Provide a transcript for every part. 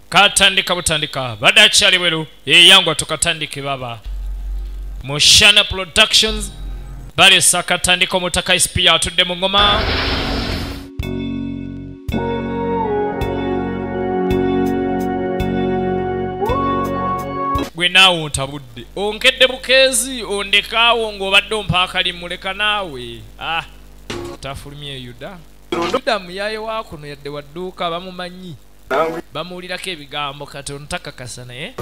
Katandika butandika badakyali bweru eyangwa tukatandike baba. Mushana Productions balesa katandika omutaka SP atudde mu ngoma. Gwe naawe ontabudde onkedde bukeezi ondekaawo ng'obadde ompa akalimu leka naawe. Ah, tafulumye Yuda. Yuda muyaye wakuno yadde wadduuka bamumanyi. Bamuwulirako ebigambo kati ontakakasa naye.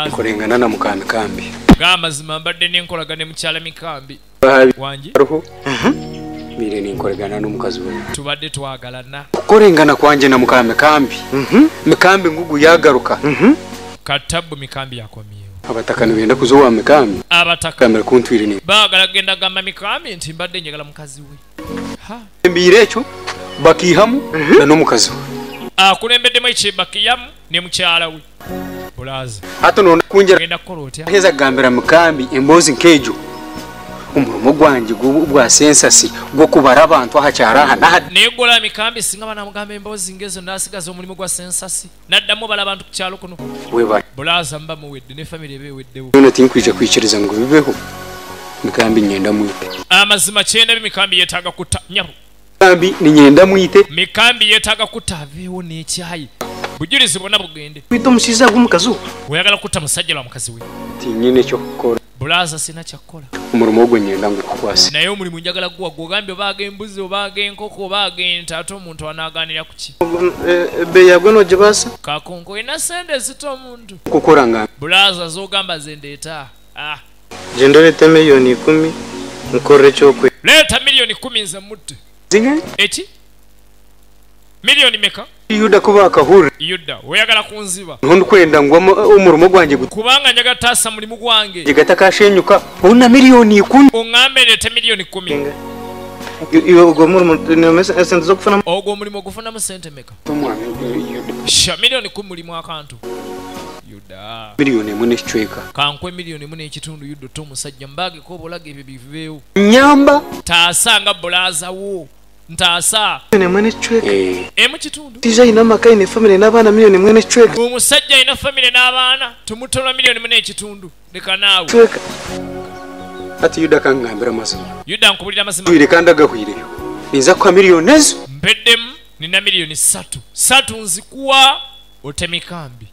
Nkolengana na mukambi. Gamazima mbadde n'enkolagana ne mukyala Mikambi. Wangi? Mire n'enkolagana n'omukazi we. Tubadde twagalana. Kukolengana kwanje na mukambi. Mikambi ngugu yagaruka. Katabu Mikambi yakomyewo. Abataka nibenda kuzowa Mikambi. Abataka. Kamera kuntwire ni. Baagala kugenda gamba Mikambi nti mbadde njagala mukazi we. Ha. Mbire ekyo bakihamu na n'omukazi we. Akulembeddemu ekibakiyamu ne mukyala we. Bulaza. Hata nona kunjera ngenda kukola otya? Heza gambira Mikambi embozi nkejo. Umurimo gwanjye gwa sensasi gwo kubara abantu ahacyaraha na negola Mikambi singa banamugamba embozi ngezo ndasigaza omulimu gwa sensasi naddamu bala abantu ku kyalo kuno. Weba. Bulaza mba muwedde ne family ebeweddewo. None tinkwije kwikiriza ngo bibeho. Mikambi nyenda mwite. Amazima kyenda Mikambi yetaaga kutta nyabo. Mikambi ni nyenda mwite. Mikambi yetaaga kutta aveewo n'ekyayi. Bujulizi bwonna bugende. Kwita omushiza gw'omukazi we. Oyagala kutta musajja wa mukazi we. Tinyine ky'okukola. Bulaza sina kyakukola. Omulimu ogwo nyenda ngukukwase. Naye omulimu njagala guwa gwogambye obaaga embuzi obaaga enkoko obaaga ente ate omuntu anaaganira ku ki? Ebbeeyi yagwe n'ogibasa? Kakonko olina ssente ezita omuntu. Kukola nga. Bulaza z'ogamba ze ndeeta. Ah. Genda oleete 10,000,000 nkorere ekyokwe. Leeta 10,000,000 nze mutte. Zinga? Eki? Milioni meka? Yuda kuba akahurira. Yuda oyagala kunziba. Nkundu ngo umurimo gwanjye kubanga njaga tasa mulimu gwange. Gigatakashenyuka una 10,000,000. Ongambe lete 10,000,000. Iwe ogwo mulimu sente zokufuna. Ogwo mulimu ogufunamu sente meka? Sha 10,000,000 mulimu akantu. Yuda. 1,100,000. Kankwe 1,100,000 Yuda to musajja mbage ko bolaga ebyo biveewo. Nyamba taasanga bulaza wo. Ntaasa. 1,100,000. Emu kitundu. Tija ina amaka ine family n'abaana 1,100,000. Omusajja ina family n'abaana tumutola 1,100,000. Leka naawe. Ati Yuda kangambira amazima. Yuda nkubulira amazima. Twire kandi agahwireyo. Ninza kuha miliyoni ezo. Mpeddemu nina 3,000,000. 3 nzikuwa ote Mikambi.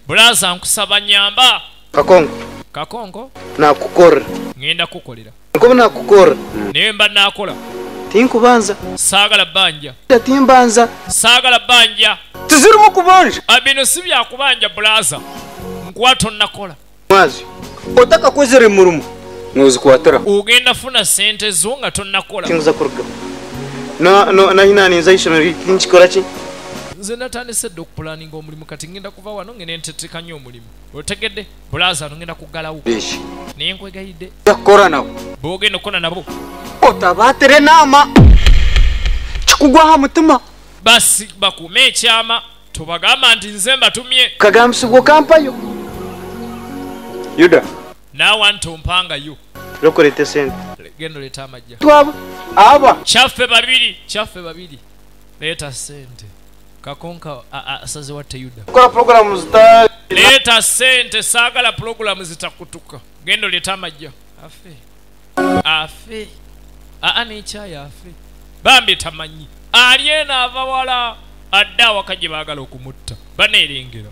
Bulaza nkusaba nyamba. Kakonko. Kakonko? Nakukorera. Ngenda kukolera. Nkuba nakukorera. Naye mba nakola. Tinkubanza. Saagala bbanja. Timbanza. Saagala bbanja. Tuzirimu kubanja. Bino si bya kubanja bulaza. Nkuwa tonnakola. Mwazi. Otakakozere murumu. Nozikwatira. Ogenda funa sente zo nga tonnakola. Tinguza kuruga. No no nahina ninza ishomero nkikora ki? Nze natandise dda okupulaninga omulimu kati ngenda kuva wano ngende ntetekanye omulimu. Otegedde bulaza ngenda kuggalawo. Naye nkwegayidde. Yakora nabo. Bw'ogenda okukola nabo. Otabatere nama. Kikugwaho mutima. Basi bakume ekyama tobagamba nti nze mbatumye. Kagambisibwa okampayo. Yuda. Naawe nti ompangayo. Lokolete sente. Genda oleete amajja. Twaba. Aba. Kyaffe babiri. Kyaffe babiri. Leeta sente. Kakonka asaze watte Yuda. Kola programu zita. Leeta sente saagala programu zitakutuka. Genda oleete amajja. Afe. Afe. Aa n'ekyayi afe. Bambi tamanyi. Ali eno ava wala adde awaka gye baagala okumutta. Baneerengera.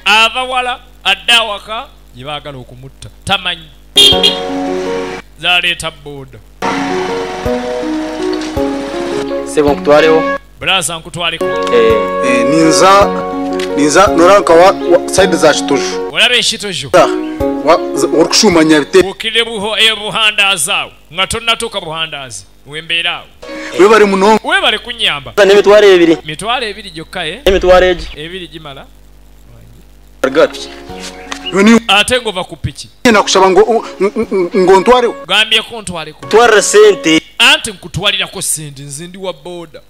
Ava wala adde awaka gye baagala okumutta. Tamanyi. Zaleeta booda. Sebo nkutwalewo. Bulaza nkutwaleko. Ninza noranka wa side za Kitojo. Olaba ekitojo. Orikushumanya bite. Ukire buho buhandazi awo. Nga tonnatuuka buhandazi. Wembeera awo. Webale muno. Webale kunnyamba. N'emitwalo ebiri. Mitwalo ebiri gyokka eh? Emitwalo egi. Ebiri gimala. Gati. Ate ng'ova ku piki. Nakusaba ngo ntwalewo. Gambyeko ntwaleko. Twara sente. Anti nkutwalirako sente nze ndi wa boda.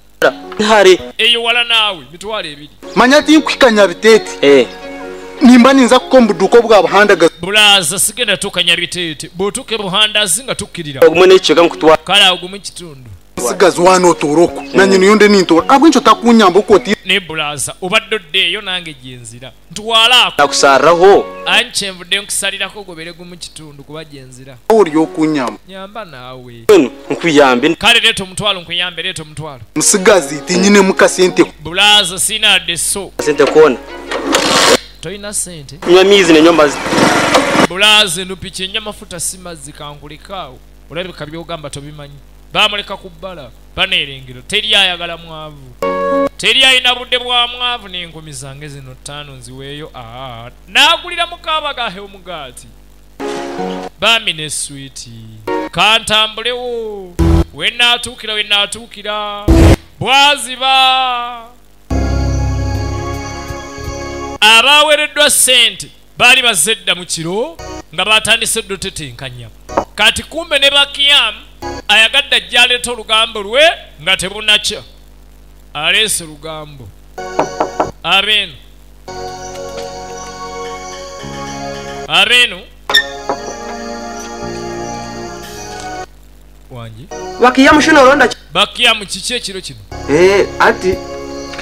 Hari. Eyo wala naawe mitwalo ebiri. Manya tinkwikanya bitete. Nimba ninza kukombuduko bwa buhandaga. Bulaza sigenda tukanya bitete. Bw'otuuka buhandazi nga tukkirira. Ogumu n'ekicweka nkutwala. Kale ogumu kitundu. Sigazi wano otoroko nanye niyonde nintora abwencho takunyamba okoti ne bulaza obadde oddeeyo nange gyenzira ntwalaako nakusaraho anche nvudde nkusalirako gobere gumu kitundu kuba gyenzira oli okunyamba nyamba naawe nkuyambe kale leeta omutwalo nkuyambe leeta omutwalo musigazi tinyine mukasente bulaza sina deso sente kona toyina sente nywa mizi ne nyomba bulaza nupiki nya mafuta simazi kangulikaawo olabika byogamba tobimanyi bamuleka ku bbala baneerengero teri ayagala mwavu teri ayina budde bwa mwavu n'enkumi zange zino 5 nziweeyo naagulira mukabagahe omugaati bambi ne switi kantambulewo wenaatuukira wenaatuukira bwaziba abaweereddwa ssente baali bazze dda mu kiro nga batandise dda otetenkanya kati kumbe ne bakiyamu ayagadde ajja aleeta olugambo lwe nga tebunakya aleese lugambo abeeno abeeno wangi bakiyamu shino olonda bakiyamu kiki ekiro kino ati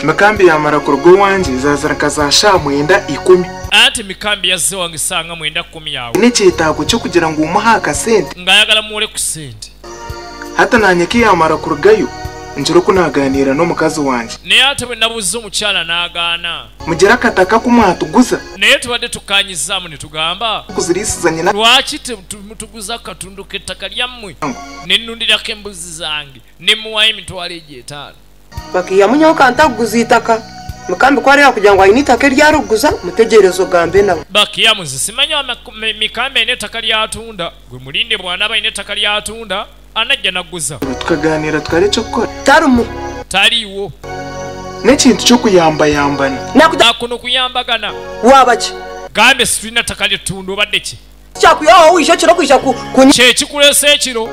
mikambi yamara kuruga wangi zaziraka za sha 9:10 anti mikambi yazze wange sanga 9:10 yawe n'ekyetaago kyo kugira ngu umuhe akasente ng'ayagala muwole ku ssente hata nanye kiyamara kurugayo njira okunaganiira n'omukazi wange naye ate bwe nabuuza omukyala n'agaana mugira akataka kumwatuguza naye tubadde tukanyizaamu ne tugamba kuziriisiza nyina lwaki temutuguza akatundu k'ettaka lyammwe ne nnundirako embuzi zange ne muwayo emitwalo egyo 5 bakiyamunyaho kantakuguza itaka mikambi kwareba kugira ngo ayine itaka eryaruguza mutegereze ogambe nawe bakiyamu nze simanyi mikambi ayina ettaka lyatunda gwe mulinde bw'anaaba ayina ettaka lyatunda anajja naguza tukaganira twari cyo gukora tarumu taliwo n'ekintu cyo kuyambayambana nakuno kuyambagana wabaki gambe situlina ttaka lyettundu obadde ki kyakuyawo wisha kiro kwisha ku kyekikulesa ekiro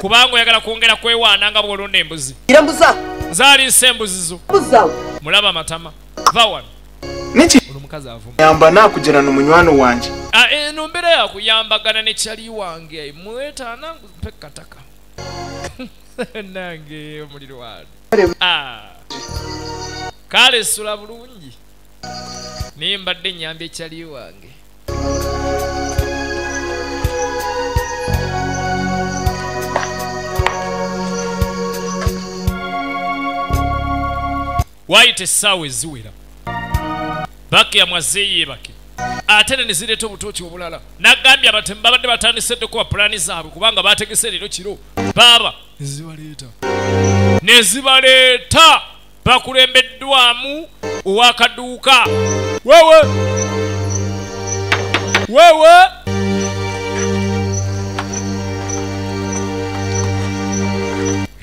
kubanga oyagala kwongera kwewaana nga bw'olonda embuzi embuza nzaaliisa embuzi zo mulaba amatama va wano ono omukazi avuma yambana kugira n'omunywano wange eno mbeera yakuyambagana ne kyali wange mwetaana mpe kataka nange omuliro wano kale sula bulungi naye mbadde nnyamba ekyali wange wayita essaawa eziwera bakiyamu azze yeebake ate ne zireeta obutuuki obulala nagambye abatemu babadde batandise dde okuba pulaani zaabwe kubanga baategese leero kiro baaba nezibaleeta nezibaleeta bakulembeddwamu owakaduuka wewe wewe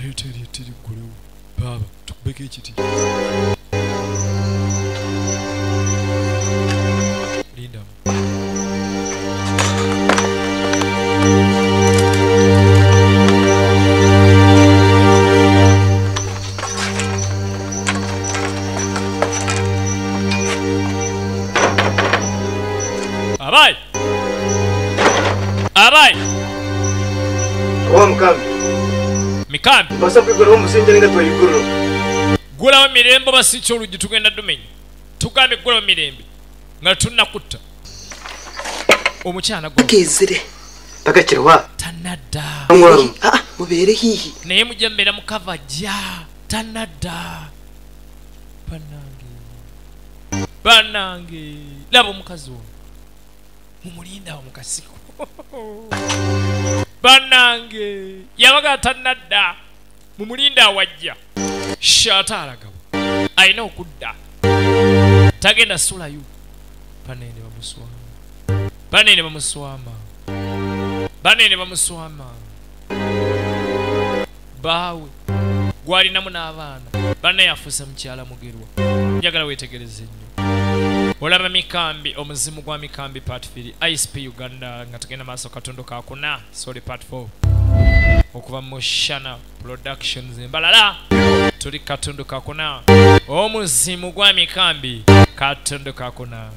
leeta eryetta eriggulewo baaba tukubeko ekiti Abai! Abai! Owa Mikambi. Mikambi. Basa kwiguraho omusingi ninga twayiguriro. Gulawo mirembe basicha oluggi tugenda dumenya. Tugambe gulawo mirembe nga tunnakutta. Omukyala gwe. Kezire. Takakirwa. Tanadda. Mubeere hihi. Naye mujja mbeera mukava jja. Tanadda. Bannange. Bannange. Laba omukazi ono. Mumulinda wa mukasiko. Bannange. Yabaga tanadda. Mumulinda wajja. Shata alagawo. Alina okudda. Tagenda sulayo. Banene bamuswama. Banene bamuswama. Banene bamuswama. Baawe. Gwalinamu n'abaana. Banne yafuuse mukyala mugerwa. Njagala weetegereze nnyo. Olaba Mikambi, omuzimu gwa Mikambi part 3 ISP Uganda nga tugenda maaso katondo kakuna, sorry part 4 okuva mu Shana Productions Mbalala tuli katondo kakuna, omuzimu gwa Mikambi katondo kakuna.